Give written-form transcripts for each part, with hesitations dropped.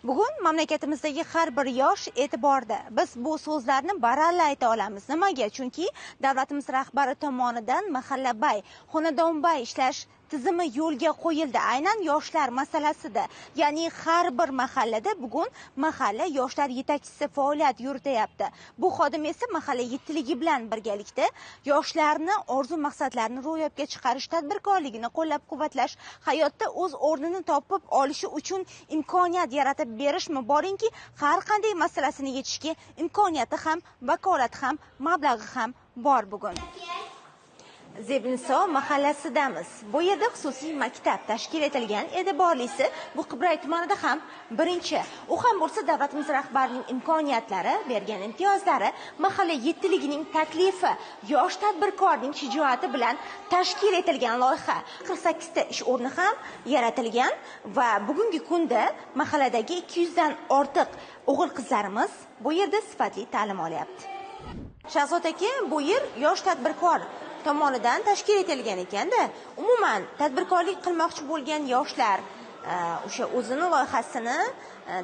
Bugun mamlakatimizdagi har bir yosh e'tiborda. Biz bu so'zlarni baralla ayta olamiz. Nimaga? Chunki davlatimiz rahbari tomonidan mahallabay, xonadonbay ishlash tizimi yo'lga qo'yildi. Aynan yoshlar masalasida, ya'ni har bir mahallada bugun mahalla yoshlar yetakchisi faoliyat yuritayapti. Bu xodim esa mahalla yettiligi bilan birgalikda yoshlarni orzu maqsadlarini ro'yobga chiqarish, tadbirkorligini qo'llab-quvvatlash, hayotda o'z o'rnini topib olishi uchun imkoniyat yaratib berishmi, boringki har qanday masalasini yechishga imkoniyati ham, vakolati ham, mablag'i ham bor bugun. Zebiniso mahallasidamiz. Bu yerda xususiy maktab tashkil etilgan. E'tiborlisi, bu Qibray tumanida ham birinchi. U ham bo'lsa davlatimiz rahbarining imkoniyatlari, bergan imtiyozlari, mahalla yettiligining taklifi, yosh tadbirkorning shijoati bilan tashkil etilgan loyiha. 48 ta ish o'rni ham yaratilgan va bugungi kunda mahalladagi 200 dan ortiq o'g'il qizlarimiz bu yerda sifatli ta'lim olyapti. Shahzod aka, bu yer yosh tadbirkor tomonidan tashkil etilgan ekanda, umuman tadbirkorlik qilmoqchi bo'lgan yoshlar o'sha o'zini loyihasini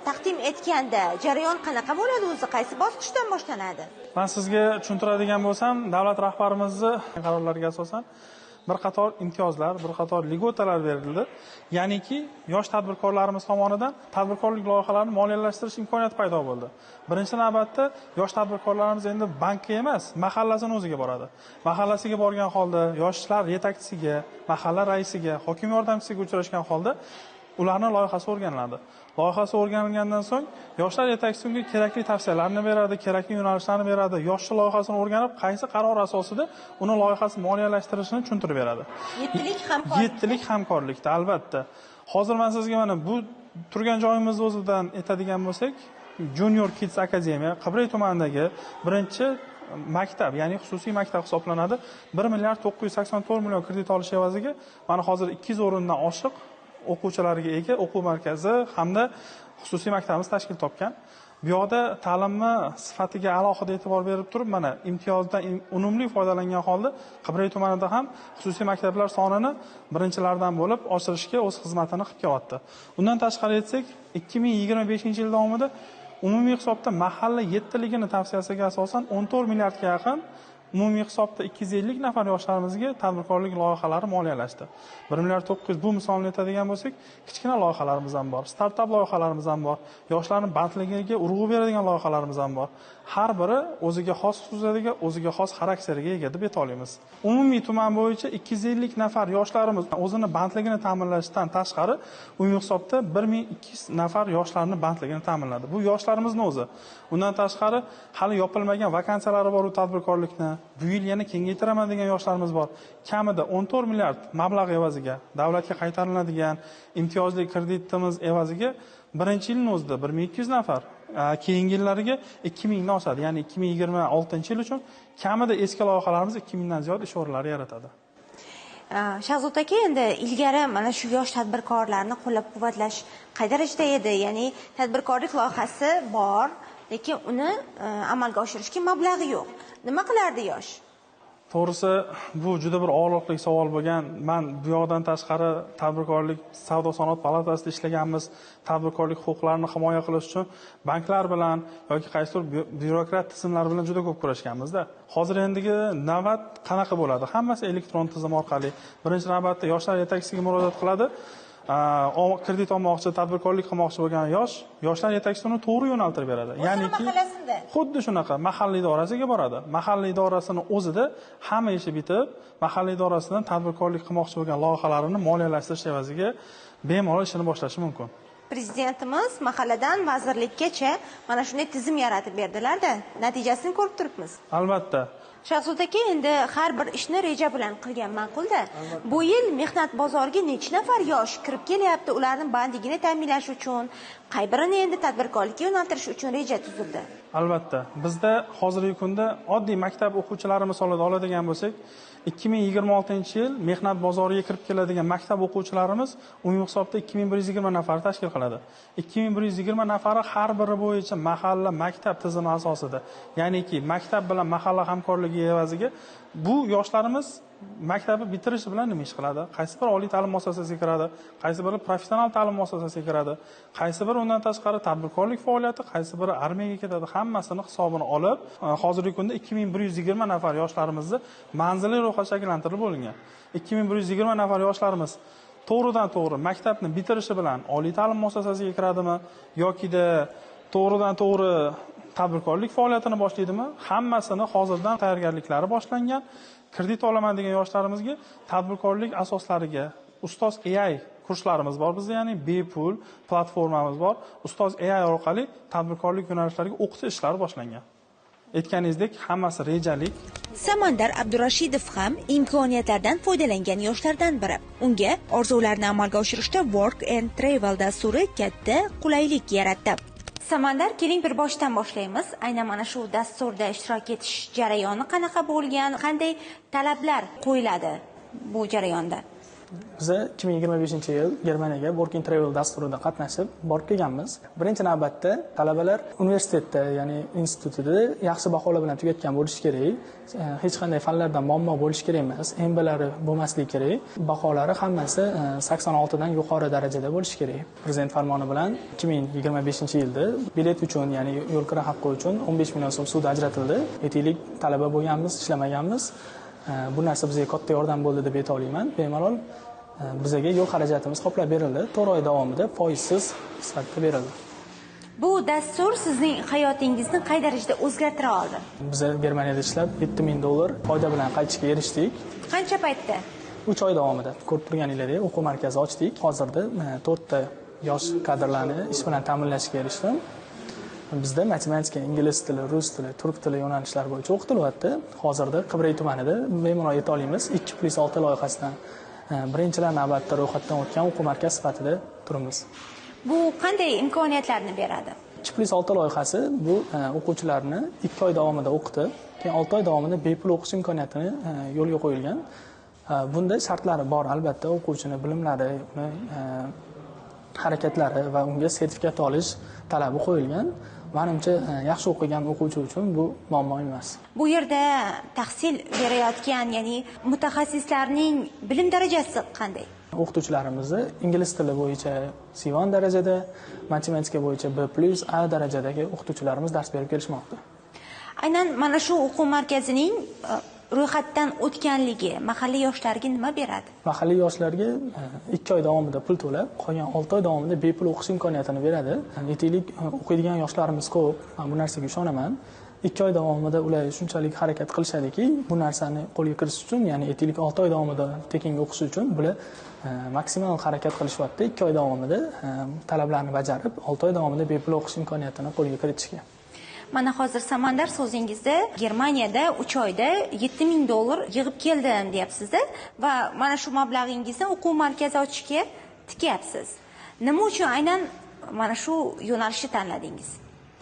taqdim etganda jarayon qanaqa bo'ladi, o'zi qaysi bosqichdan boshlanadi? Men sizga tushuntiradigan bo'lsam, davlat rahbarimizni qarorlariga asosan bir qator imtiyozlar, bir qator lьготалар berildi. Ya'niki yosh tadbirkorlarimiz tomonidan tadbirkorlik loyihalarini moliyalashtirish imkoniyati paydo bo'ldi. Birinchi navbatda yosh tadbirkorlarimiz endi bankka emas, mahallasini o'ziga boradi. Mahallasiga borgan holda yoshlar yetakchisiga, mahalla raisiga, hokim yordamchisiga uchrashgan holda ularning loyihasi o'rganiladi. Loyihasi o'rganilgandan so'ng yoshlar yetakchisi unga kerakli tavsiyalarni beradi, kerakli yo'nalishlarni beradi. Yoshlar loyihasini o'rganib, qaysi qaror asosida uni loyihasi moliyalashtirishini tushuntirib beradi. Yettilik hamkorlik. Yettilik hamkorlikda albatta. Hozir men sizga mana bu turgan joyimizni o'zidan aytadigan bo'lsak, Junior Kids Academy Qibray tumanidagi birinchi maktab, ya'ni xususiy maktab hisoblanadi. 1 milliard 984 million kredit olish evaziga mana hozir 200 o'rindan oshiq o'quvchilarga ega o'quv markazi hamda xususiy maktabimiz tashkil topgan. Bu yoqda ta'limni sifatiga alohida e'tibor berib turib, mana imtiyozdan unumli foydalangan holda Qibray tumanida ham xususiy maktablar sonini birinchilardan bo'lib oshirishga o'z xizmatini qilib kelyapti. Undan tashqari aytsak, 2025-yil davomida umumiy hisobda mahalla yettiligini tavsiyasiga asosan 14 milliardga yaqin umumiy hisobda 250 nafar yoshlarimizga tadbirkorlik loyihalari moliyalashdi. 1 milliard 900 bu misolni aytadigan bo'lsak, kichkina loyihalarimiz ham bor, startap loyihalarimiz ham bor, yoshlarning bandligiga urg'u beradigan loyihalarimiz ham bor. Har biri o'ziga xos xususiyatiga, o'ziga xos xarakteriga ega deb ayta olamiz. Umumiy tuman bo'yicha 250 nafar yoshlarimiz o'zini bandligini ta'minlashdan tashqari umumiy hisobda 1200 nafar yoshlarning bandligini ta'minladi. Bu yoshlarimizning o'zi. Undan tashqari hali yopilmagan vakansiyalari bor u tadbirkorlikni bu yil yana kengaytiraman degan yoshlarimiz bor. Kamida 14 milliard mablag' evaziga davlatga qaytariladigan imtiyozli kreditimiz evaziga birinchi yilning o'zida 1200 nafar, keyingi yillarga 2000 dan oshadi. Ya'ni 2026-yil uchun kamida eski loyihalarimiz 2000 dan ziyod ish o'rinlari yaratadi. Shahzod aka, endi ilgari mana shu yosh tadbirkorlarni qo'llab-quvvatlash qay darajada edi? Ya'ni tadbirkorlik loyihasi bor, lekin uni amalga oshirishga mablag'i yo'q. Nima qilardi yosh? To'g'risi, bu juda bir og'riqli savol bo'lgan. Men bu yoqdan tashqari tadbirkorlik savdo sanoat palatasida ishlaganmiz. Tadbirkorlik huquqlarini himoya qilish uchun banklar bilan yoki qaysidir byurokrat tizimlar bilan juda ko'p kurashganmiz-da. Hozir endigi navbat qanaqa bo'ladi? Hammasi elektron tizim orqali. Birinchi navbatda yoshlar yetakchisiga murojaat qiladi. Kredit olmoqchi, tadbirkorlik qilmoqchi bo'lgan yoshlar yetakchisi uni to'g'ri yo'naltirib beradi. Ya'niki xuddi shunaqa mahalla idorasiga boradi. Mahalla idorasini o'zida hamma ishi bitib, mahalla idorasidan tadbirkorlik qilmoqchi bo'lgan loyihalarini moliyalashtirish evaziga bemalol ishini boshlashi mumkin. Prezidentimiz mahalladan vazirlikkacha mana shunday tizim yaratib berdilar-da, natijasini ko'rib turibmiz. Albatta. Shahzod aka, endi har bir ishni reja bilan qilgan ma'qul-da. Bu yil mehnat bozoriga necha nafar yosh kirib kelyapti, ularning bandligini ta'minlash uchun, qay birini endi tadbirkorlikka yo'naltirish uchun reja tuzildi? Albatta, bizda hozirgi kunda oddiy maktab o'quvchilari misolida oladigan bo'lsak, 2026-yil mehnat bozoriga kirib keladigan maktab o'quvchilarimiz umumiy hisobda 2120 nafar tashkil qiladi. 2120 nafari har biri bo'yicha mahalla maktab tizimi asosida, ya'niki maktab bilan mahalla hamkorligi tayyorgarligi evaziga bu yoshlarimiz maktabni bitirishi bilan nima ish qiladi? Qaysi bir oliy ta'lim muassasasiga kiradi, qaysi biri professional ta'lim muassasasiga kiradi, qaysi biri undan tashqari tadbirkorlik faoliyati, qaysi biri armiyaga ketadi, hammasini hisobini olib, hozirgi kunda 2120 nafar yoshlarimizni manzilli ro'yxat shakllantirib bo'lingan. 2120 nafar yoshlarimiz to'g'ridan to'g'ri maktabni bitirishi bilan oliy ta'lim muassasasiga kiradimi yokida to'g'ridan to'g'ri tadbirkorlik faoliyatini boshlaydimi, hammasini hozirdan tayyorgarliklari boshlangan. Kredit olaman degan yoshlarimizga tadbirkorlik asoslariga Ustoz AI kurslarimiz bor bizda, ya'ni bepul platformamiz bor. Ustoz AI orqali tadbirkorlik yo'nalishlariga o'qitish ishlari boshlangan. Aytganingizdek, hammasi rejalik. Samandar Abdurashidov ham imkoniyatlardan foydalangan yoshlardan biri. Unga orzularni amalga oshirishda Work and Travel dasturi katta qulaylik yaratdi. Samandar, keling bir boshdan boshlaymiz. Aynan mana shu dasturda ishtirok etish jarayoni qanaqa bo'lgan, qanday talablar qo'yiladi bu jarayonda? Biz 2025-yil Germaniyaga Work and Travel dasturida qatnashib borib kelganmiz. Birinchi navbatda talabalar universitetda, ya'ni institutida yaxshi baholar bilan tugatgan bo'lishi kerak. Hech qanday fanlardan muammo bo'lishi kerak emas, MBlari bo'lmasligi kerak. Baholari hammasi 86 dan yuqori darajada bo'lishi kerak. Prezident farmoni bilan 2025-yilda bilet uchun, ya'ni yo'l kira haqqi uchun 15 million so'm ssuda ajratildi. Aytaylik, talaba bo'lganmiz, ishlamaganmiz. Bu narsa bizga katta yordam bo'ldi deb ayta olaman. Bemalol bizga yo'l xarajatimiz qoplab berildi. 4 oy davomida foizsiz sifatida berildi. Bu dastur sizning hayotingizni qay darajada o'zgartira oldi? Biz Germaniyada ishlab $7000 foyda bilan qaytishga erishdik. Qancha paytda? 3 oy davomida. Ko'rib turganingizdek, o'quv markazi ochdik. Hozirda 4 ta yosh kadrlarni ish bilan ta'minlashga erishdim. Bizda matematika, ingliz tili, rus tili, turk tili yo'nalishlari bo'yicha o'qitilyapti. Hozirda Qibray tumanida bemalol ayta olamiz, 2+6 loyihasidan birinchilar navbatda ro'yxatdan o'tgan o'quv markazi sifatida turibmiz. Bu qanday imkoniyatlarni beradi? 2+6 loyihasi bu o'quvchilarni 2 oy davomida o'qitib, keyin 6 oy davomida bepul o'qish imkoniyatini yo'lga qo'yilgan. Bunda shartlari bor albatta, o'quvchini bilimlari, uni harakatlari va unga sertifikat olish talabi qo'yilgan. Menimcha, yaxshi o'qigan o'quvchi uchun bu muammo emas. Bu yerda tahsil berayotgan, ya'ni mutaxassislarning bilim darajasi qanday? O'qituvchilarimizni ingliz tili bo'yicha C1 darajada, matematika bo'yicha B+, A darajadagi o'qituvchilarimiz dars berib kelishmoqda. Aynan mana shu o'quv markazining ro'yxatdan o'tganligi mahalliy yoshlarga nima beradi? Mahalliy yoshlarga 2 oy davomida pul to'lab, qolgan 6 oy davomida bepul o'qish imkoniyatini beradi. Aytaylik, o'qiydigan yoshlarimiz ko'p, men bu narsaga ishonaman. 2 oy davomida ular shunchalik harakat qilishadiki, bu narsani qo'lga kiritish uchun, ya'ni aytaylik 6 oy davomida tekinga o'qish uchun bular maksimal harakat qilishyapti. 2 oy davomida talablarni bajarib, 6 oy davomida bepul o'qish imkoniyatini qo'lga kiritishga. Mana hozir Samandar so'zingizda Germaniyada 3 oyda $7000 yig'ib keldim deyapsiz-da va mana shu mablag'ingizni o'quv markazi ochishga tikyapsiz. Nima uchun aynan mana shu yo'nalishni tanladingiz?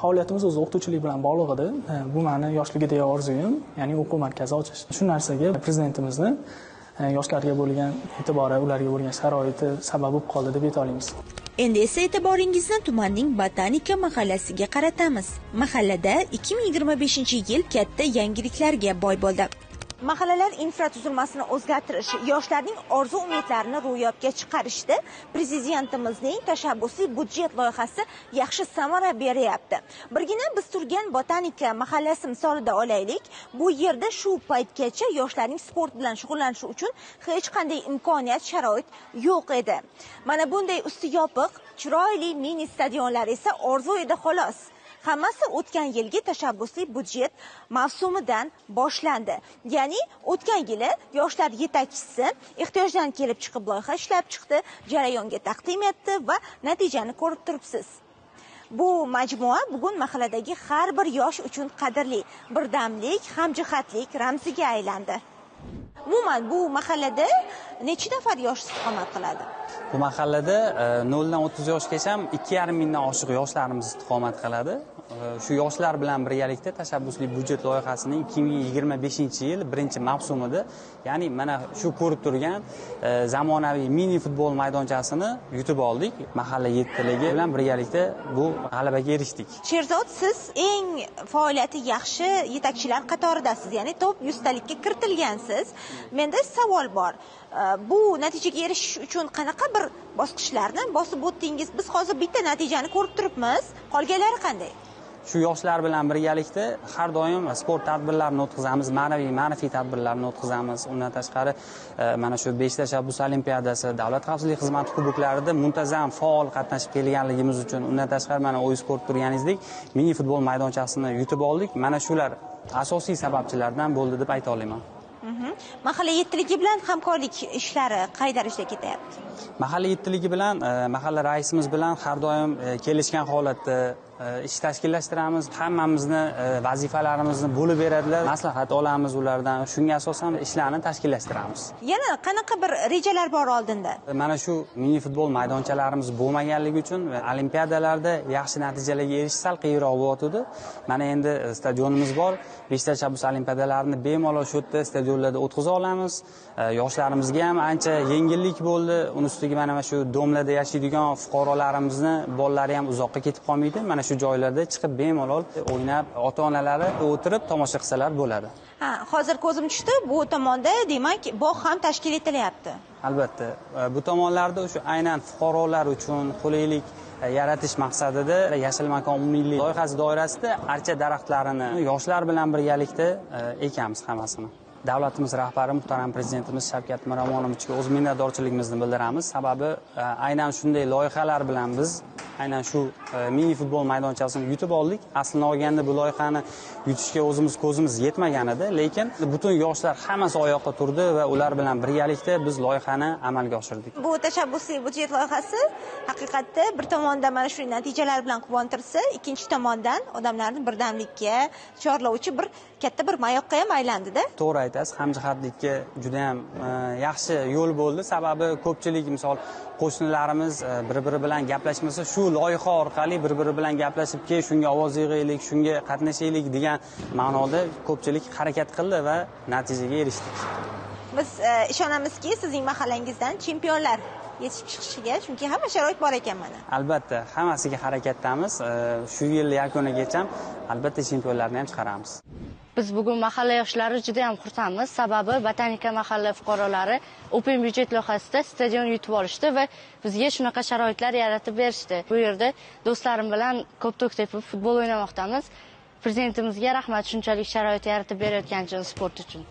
Faoliyatimiz o'zi o'qituvchilik bilan bog'liq edi. Bu meni yoshligidagi orzuyim, ya'ni o'quv markazi ochish. Shu narsaga prezidentimizni yoshlarga bo'lgan e'tibori, ularga bo'lgan sharoiti sabab bo'lib qoldi deb ayta olamiz. Endi esa e'tiboringizni tumanning Botanika mahallasiga qaratamiz. Mahallada 2025-yil katta yangiliklarga boy bo'ldi. Mahallalar infratuzilmasini o'zgartirish, yoshlarning orzu umidlarini ro'yobga chiqarishda prezidentimizning tashabbusi budjet loyihasi yaxshi samara beryapti. Birgina biz turgan Botanika mahallasi misolida olaylik. Bu yerda shu paytgacha yoshlarning sport bilan shug'ullanishi uchun hech qanday imkoniyat, sharoit yo'q edi. Mana bunday usti yopiq, chiroyli mini stadionlar esa orzu edi xolos. Hammasi o'tgan yilgi tashabbusli budjet mavsumidan boshlandi. Ya'ni o'tgan yili yoshlar yetakchisi ehtiyojdan kelib chiqib loyiha ishlab chiqdi, jarayonga taqdim etdi va natijani ko'rib turibsiz. Bu majmua bugun mahalladagi har bir yosh uchun qadrli, birdamlik, hamjihatlik ramziga aylandi. Umuman bu mahallada necha nafar yosh istiqomat qiladi? Bu mahallada 0 dan 30 yoshgacha 2,5 mingdan oshiq yoshlarimiz istiqomat qiladi. Shu yoshlar bilan birgalikda tashabbusli byudjet loyihasining 2025-yil birinchi mavsumida, ya'ni mana shu ko'rib turgan zamonaviy mini futbol maydonchasini yutib oldik. Mahalla yettiligi bilan birgalikda bu g'alabaga erishdik. Sherzod, siz eng faoliyati yaxshi yetakchilar qatoridasiz, ya'ni top 100 talikka kiritilgansiz. Menda savol bor. Bu natijaga erishish uchun qanaqa bir bosqichlarni bosib o'tdingiz? Biz hozir bitta natijani ko'rib turibmiz. Qolganlari qanday? Shu yoshlar bilan birgalikda har doim sport tadbirlarini o'tkazamiz, ma'naviy, ma'rifiy tadbirlarni o'tkazamiz. Undan tashqari mana shu 5 tashabbus olimpiadasi, davlat xavfsizlik xizmati kuboklarida muntazam faol qatnashib kelganligimiz uchun, undan tashqari mana o'zingiz ko'rib turganingizdek mini futbol maydonchasini yutib oldik. Mana shular asosiy sababchilardan bo'ldi deb ayta olaman. Mahalla yettiligi bilan hamkorlik ishlari qay darajada ketyapti? Mahalla yettiligi bilan mahalla raisimiz bilan har doim kelishgan holatda ish tashkillashtiramiz. Hammamizni vazifalarimizni bo'lib beradilar, maslahat olamiz ulardan. Shunga asosan ishlarni tashkillashtiramiz. Yana qanaqa bir rejalar bor oldinda? Mana shu mini futbol maydonchalarimiz bo'lmaganligi uchun olimpiadalarda yaxshi natijalarga erishish sal qiyinroq bo'lyotdi. Mana endi stadionimiz bor. 5 tashabbus olimpiadalarini bemalol shu yerda stadionlarda o'tkaza olamiz. Yoshlarimizga ham ancha yengillik bo'ldi. Uni ustiga mana shu domlarda yashaydigan fuqarolarimizni bolalari ham uzoqqa ketib qolmaydi. Mana shu joylarda chiqib bemalol o'ynab, ota-onalari o'tirib tomosha qilsalar bo'ladi. Ha, hozir ko'zim tushdi, bu tomonda demak bog' ham tashkil etilyapti. Albatta, bu tomonlarda o'sha aynan fuqarolar uchun qulaylik yaratish maqsadida Yashil makon milliy loyihasi doirasida archa daraxtlarini yoshlar bilan birgalikda ekamiz hammasini. Davlatimiz rahbari muhtaram prezidentimiz Shavkat Miromonovichga o'z minnatdorchiligimizni bildiramiz. Sababi aynan shunday loyihalar bilan biz aynan shu mini futbol maydonchasini yutib oldik. Aslini olganda bu loyihani yutishga o'zimiz ko'zimiz yetmagan edi, lekin butun yoshlar hammasi oyoqqa turdi va ular bilan birgalikda biz loyihani amalga oshirdik. Bu tashabbusli byudjet loyihasi haqiqatda bir tomondan mana shu natijalar bilan quvontirsa, ikkinchi tomondan odamlarni birdamlikka chorlovchi bir katta bir mayoqqa ham aylandi-da. To'g'ri aytasiz, hamjihatlikka juda ham yaxshi yo'l bo'ldi. Sababi ko'pchilik, misol, qo'shnilarimiz bir-biri bilan gaplashmasa, shu loyiha orqali bir-biri bilan gaplashib, "Kel, shunga ovoz yig'aylik, shunga qatnashaylik" degan ma'noda ko'pchilik harakat qildi va natijaga erishdik. Biz ishonamizki, sizning mahallangizdan chempionlar yetishib chiqishiga, chunki hamma sharoit bor ekan mana. Albatta, hammasiga harakatdamiz. Shu yil yakunigacha albatta chempionlarni ham chiqaramiz. Biz bugun mahalla yoshlari juda ham xursandmiz. Sababi Botanika mahalla fuqarolari Open byudjet loyihasida stadion yutib olishdi va bizga shunaqa sharoitlar yaratib berishdi. Bu yerda do'stlarim bilan ko'p to'p tepib futbol o'ynamoqdamiz. Prezidentimizga rahmat, shunchalik sharoit yaratib berayotgani uchun sport uchun.